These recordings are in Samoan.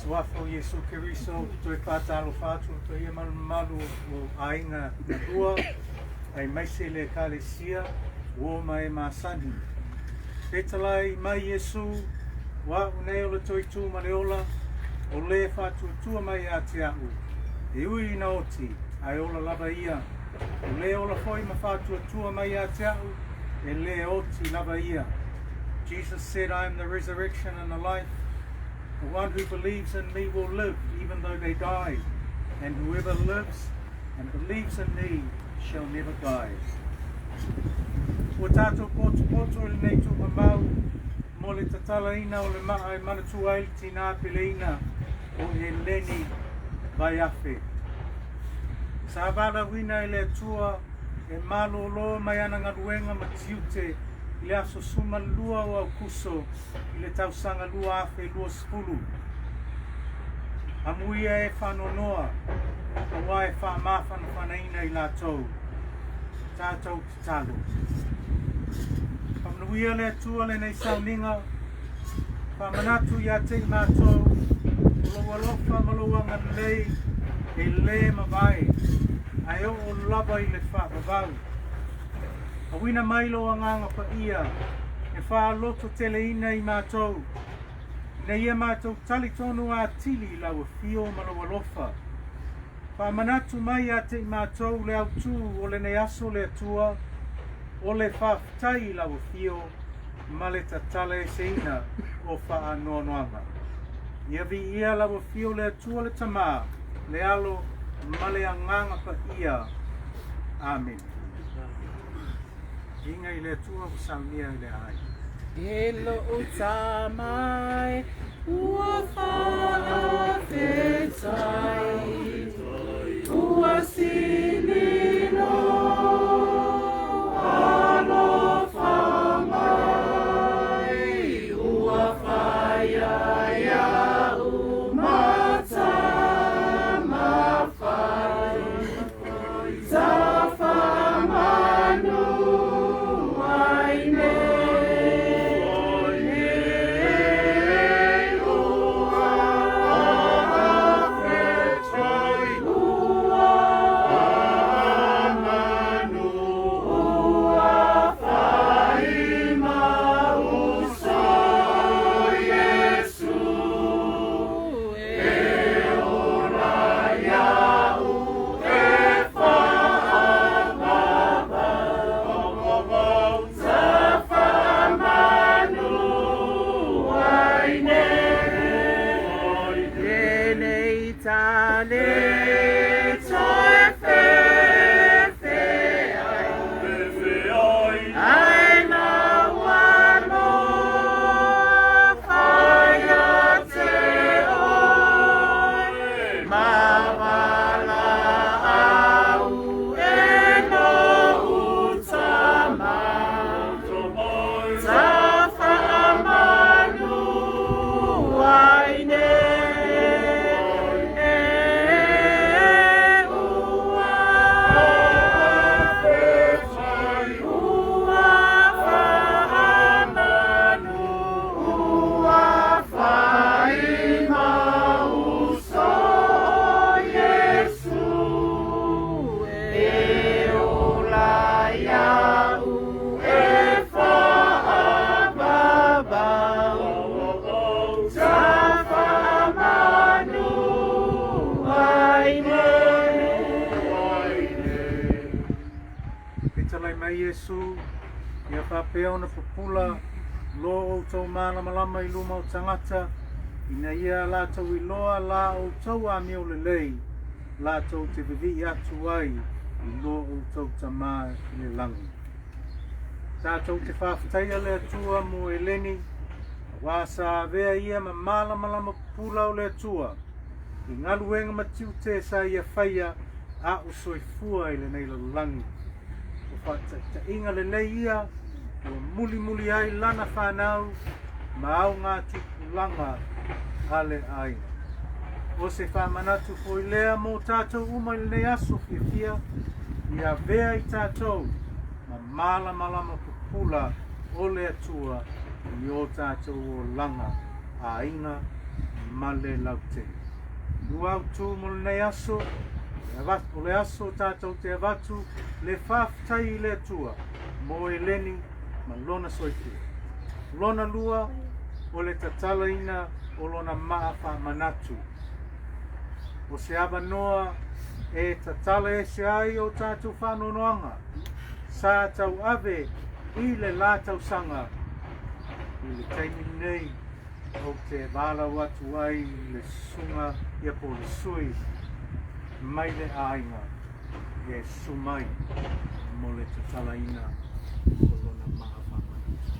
Suafa o Iesu Keriso, ou te toe faatalofa atu i le paia ma le mamalu o aiga na lua, aemaise le Ekalesia, uo ma e masani. Fetalai mai Iesu, o a'u nei o le toitū ma le ola, o le faatuatua mai ia te a'u, e ui ina oti, ae ola lava ia. O le ola foi ma faatuatua mai ia te a'u, e lē oti lava ia. Jesus said, I am the resurrection and the life. The one who believes in me will live even though they die, and whoever lives and believes in me shall never die. Ua tātou potopoto i lenei tuumamau mo le tatalaina o le maa e manatua ai le tinā peleina o Eleni Vaiafe. Sa valaauina e le Atua e malōlō mai ana galuega ma tiute i le aso 12 o Aukuso i le tausaga 2020. Amuia e faanoanoa, aua e faamafanafanaina i latou. Tatou tatalo. Faamanuia le Atua lenei sauniga, faamanatu ia te i matou, o lou alofa ma lou agalelei e lē mavae, ae oo lava i le faavavau. Auina mai lou Agaga Paia e faalototeleina i matou, ina ia matou talitonu atili i lau afio ma lou alofa. Faamanatu mai ia te i matou le autū o lenei aso le Atua, o le faafetai i lau afio ma le tatala eseina o faanoanoaga. Ia viia lau afio le Atua le Tama, le Alo ma le Agaga Paia. Amene. Viiga i le Atua ua saunia e le ai. E lou tama e, ua faafetai, ua sili lou alofa mai, ua faia ia'u ma tama fai. Fetalai mai Iesu, ia faapea ona pupula lo outou malamalama i luma o tagata, ina ia latou iloa la outou amio lelei, latou te vivii atu ai i lo outou Tama i le lagi. Tatou te faafetaia le Atua mo Eleni, aua sa avea ia ma malamalama pupula o le Atua, i galuega ma tiute sa ia faia a o soifua i lenei lalolagi. O faataitaiga lelei ia ua mulimuli ai lana fanau ma augatupulaga a le aiga. O se faamanatu foi lea mo tatou uma i lenei aso fiafia, ia avea i tatou ma malamalama pupula o le Atua i o tatou olaga, aiga ma le lautele. Lua autu mo lenei aso, o le aso tatou te avatu le faafetai i le Atua mo Eleni ma lona soifua. Lona lua, o le tatalaina o lona maa faamanatu. O se avanoa e tatala ese ai o tatou faanoanoaga sa tauave i le la tausaga i le taimi lenei ou te valaau atu ai i le susuga ia po o le sui mai le aiga e susu mai mo le tatalaina o lona maa faamanatu.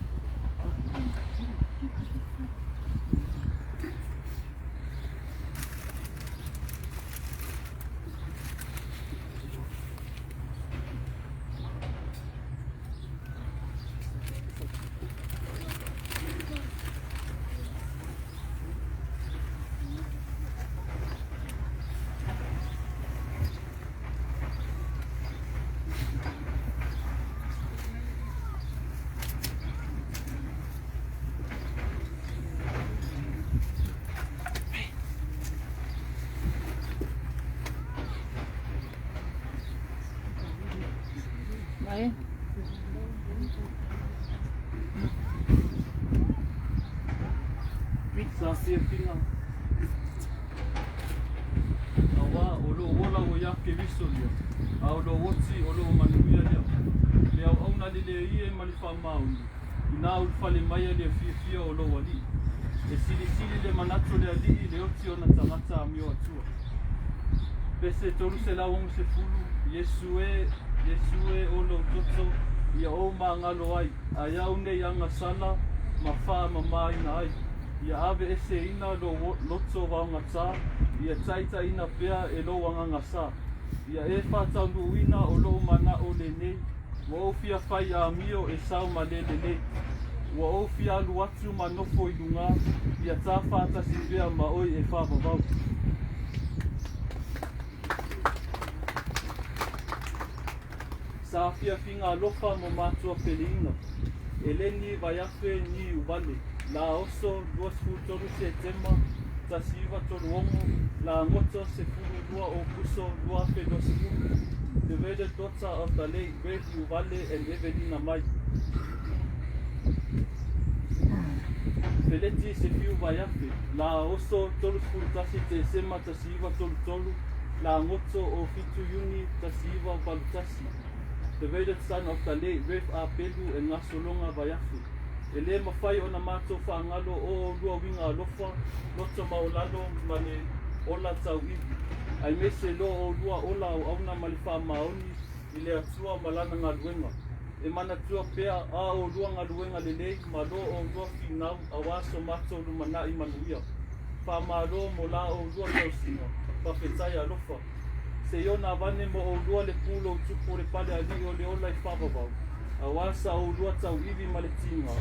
Mai. Sa fiafiga auā o loo ola ua iā Keriso lea, a o loo oti o loo manuia lea. Le auauna lelei e ma le faamaoni, inā ulufale mai ai le fiafia o lou Alii. E silisili le manatu o le Alii i le oti o ona tagata amio atua. Pese 360, Iesu e, Iesu e o lou toto, ia ou magalo ai, ae au nei agasala ma faamamaina ai. Ia aveeseina lou loto vaogatā, ia taitaiina pea e lou agaga sa. Ia e faataunuuina o lou manao lenei, ua ou fia fai amio e sao ma le lelei. Ua ou fia alu atu ma nofo i lugā, ia ta faatasi pea ma oe e faavavau. Sa fiafiga alofa mo matua peleina, Eleni Vaiafe ni Uvale, la oso 23 Setema 1936, la goto 12 Okuso 2020, the wedded daughter of the late Rev Uvale and Evelina Mai. Feleti Sefiu Vaiafe, la oso 31 Tesema 1933, la goto o 7 Iuni 1981, the wedded son of the late Rev Apelu and Gasolonga Vaiafe. E lē mafai ona matou faagalo o oulua uiga alofa, loto maualalo ma le ola tauivi, aemaise lo oulua ola auauna ma le faamaoni i le Atua ma Lana galuega. E manatua pea a oulua galuega lelei ma lo oulua finau auā so matou lumanai manuia. Faamalo mo la oulua tausiga, faafetai alofa. Seia avane mo oulua le pulou tupu o le pale alii o le ola i faavavau, auā sa oulua tauivi ma le tiga,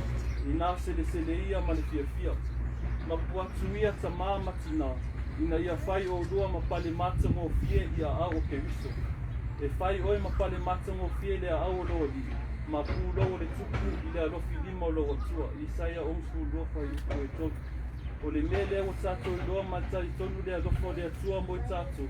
inā seleseleia ma le fiafia. Mapu atu ia tamā ma tinā, ina ia fai oulua ma pale matagofie i aao o Keriso. E fai oe ma pale matagofie le aao o lou Alii, ma pulou o le tupu i le alofilima o lou Atua. Isaia 62 fuaiupu e 3. O le mea lea ua tatou iloa ma le talitonu le alofa o le Atua mo i tatou.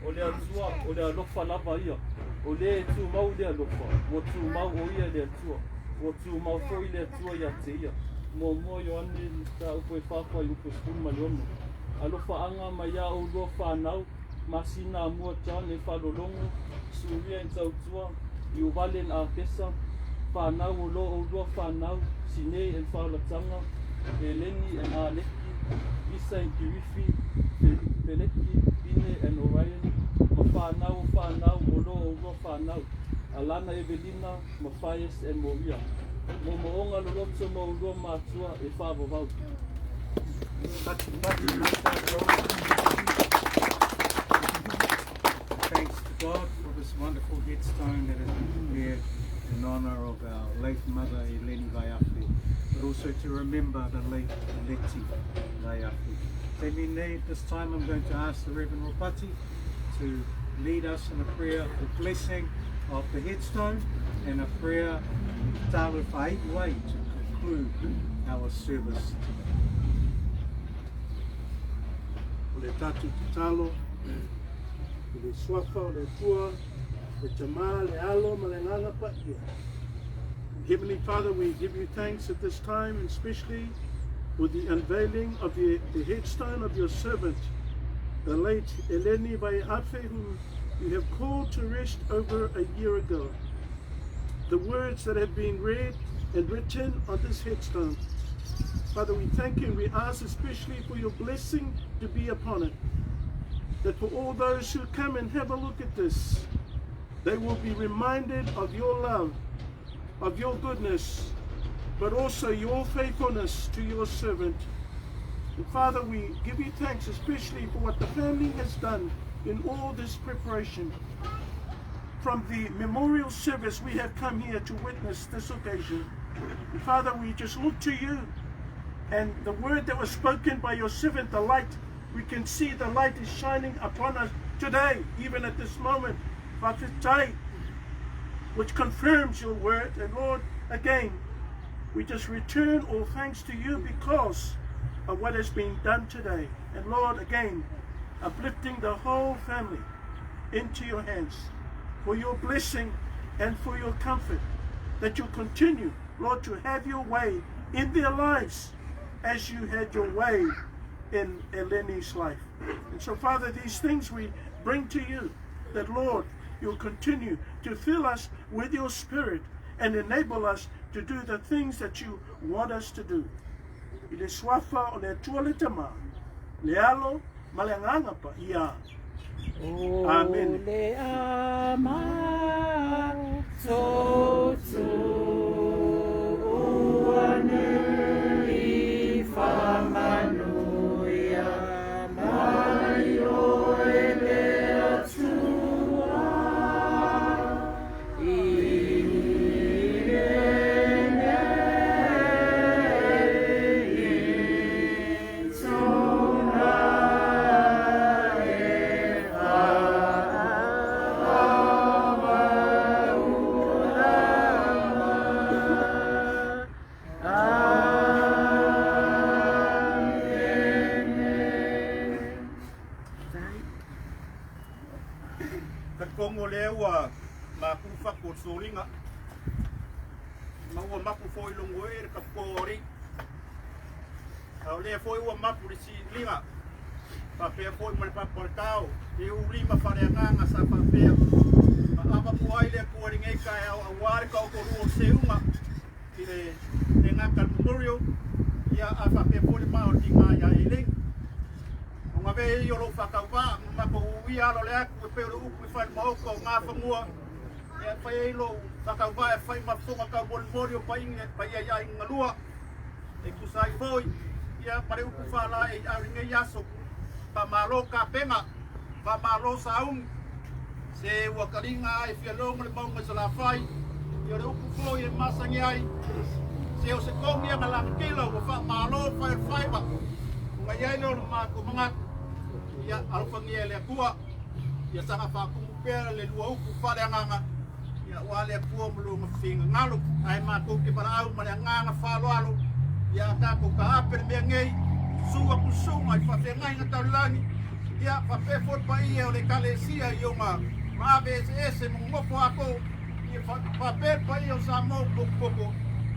O le Atua, o le alofa lava ia. O lē e tumau i le alofa, ua tumau o ia i le Atua. Ua tumau foi le Atua ia te ia. Muamua Ioane mataupu e 4 fuaiupu e 16. Alofaaga mai iā oulua fanau, Masina Amua John e Faalologo, Suria and Tautua, Iuvale and Akesa, fanau o lo oulua fanau, Sinei and Faolataga, Eleni and Aleki, Isa and Kirifi, Peleki, Pine and Orion, ma fanau o fanau o lo oulua fanau, Alana Evelina, Matthias and Moria. Moomooga loloto ma oulua matua e faavavau. Pati, pati, mata, Thanks to God for this wonderful headstone that has been prepared in honor of our late mother Eleni Vaiafe, but also to remember the late Leti Vaiafe. Taimi this time I'm going to ask the Reverend Ropati to lead us in a prayer for blessing of the headstone and a prayer tatalo e faaiu ai to conclude our service today. O le tatou tatalo i le Suafa o le Atua, le Tama, le Alo ma le Agaga Paia. Heavenly Father, we give you thanks at this time, and especially with the unveiling of the headstone of your servant, the late Eleni Vaiafe, whom you have called to rest over a year ago. The words that have been read and written on this headstone, Father, we thank you and we ask especially for your blessing to be upon it. That for all those who come and have a look at this, they will be reminded of your love, of your goodness, but also your faithfulness to your servant. And Father, we give you thanks especially for what the family has done in all this preparation. From the memorial service, we have come here to witness this occasion. And Father, we just look to you and the word that was spoken by your servant, the light, we can see the light is shining upon us today, even at this moment, Fa'afetai, which confirms your word. And Lord, again, we just return all thanks to you because of what has been done today. And Lord, again, uplifting the whole family into your hands for your blessing and for your comfort, that you continue, Lord, to have your way in their lives as you had your way in Eleni's life. And so, Father, these things we bring to you, that, Lord, you'll continue to fill us with your Spirit and enable us to do the things that you want us to do. I le Suafa o le Atua le Tama, le Alo ma le Agaga Paia. Amene. O le ama tso ua nui whamanuia mai oe le Atua i lenei tuna e whaamaurama. Amene. Talitonu o lea ua mapu le fatu o le soliga, ma ua mapu foi i lugo e le taputoa o alii. A o lea foi ua mapu le siliga, faapea foi ma le papaletao i ulima faaleagaga sa faapea ma avamua ai le Atua i lenei taeao aua le taotolua o seuga i le le gata memorial, ia a faapea foi le ma o le tiga ia Eleni. O gave ia o lou faatauvaa ma matou uia alo le atu e pei o le upu i fai le maota o Gafanua, ia e fai ai lou faatauvaa e fai ma fofoga taumolimoli o paia paia i aiga galua e tusa ai foi ia ma le upu faalaei i lenei aso. Faamalo tapena, faamalo sauni, se ua taliga ai fia logo le mauga i Salafai, ia o le upu foi e masani ai, se o se togi ia na lanakila ua faamalo fai o le faiva, ona i ai lea o le matou manatu, ia alofagia e le Atua, ia saga faatumu pea le lua upu faaleagaga, ia aua le Atua ma lona finagalo, ae matou te valaau ma le agaga faaaloalo, ia a tatou taape le mea nei, susu atu susuga i faafeagaiga tau le lagi, ia faapea foi le paia o le Ekalesia i ona maave eseese ma nonofo ato, ia faapea le paia o Samoa ua potopoto,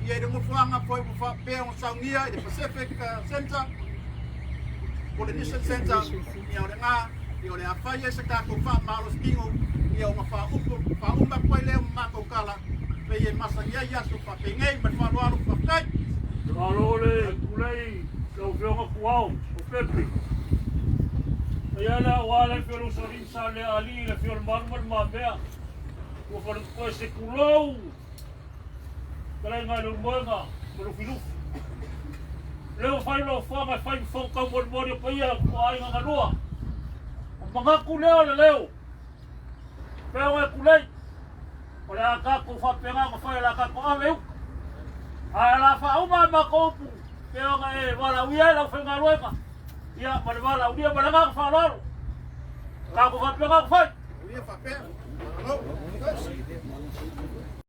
ia i le nofoaga foi ua faapea ona saunia i le Pacific Centre, Polynesian Centre, ia o lena, ia o le a fai ai se tatou faamalositino, ia ona faaupu, faauma atu ai lea ma matou tala, pei e masani ai aso faapenei ma le faaaloalo, faafetai. Malo le tulei lau Afioga Tuao o Pepe. Paia le aua le afio o le usoalii sa le alii le afio o le malu ma le mamea. Ua faletutoe se tulou. Fetalaiga i Leulumoega ma Lufilufi. Lea ua fai lofoaga e fai ma fono taumolimoli o paia o aiga galua. O manatu lea o le leo. Pea e tulei. O le a tatou faapena ona fai o le a tatou ave i uta. Ae o le a faauma a matou upu pei ona e valaaulia ai le aufaigaluega, ia ma le valaaulia ma le agaga faaaloalo. Tatou faapena ona fai. Ia faapea. Malo.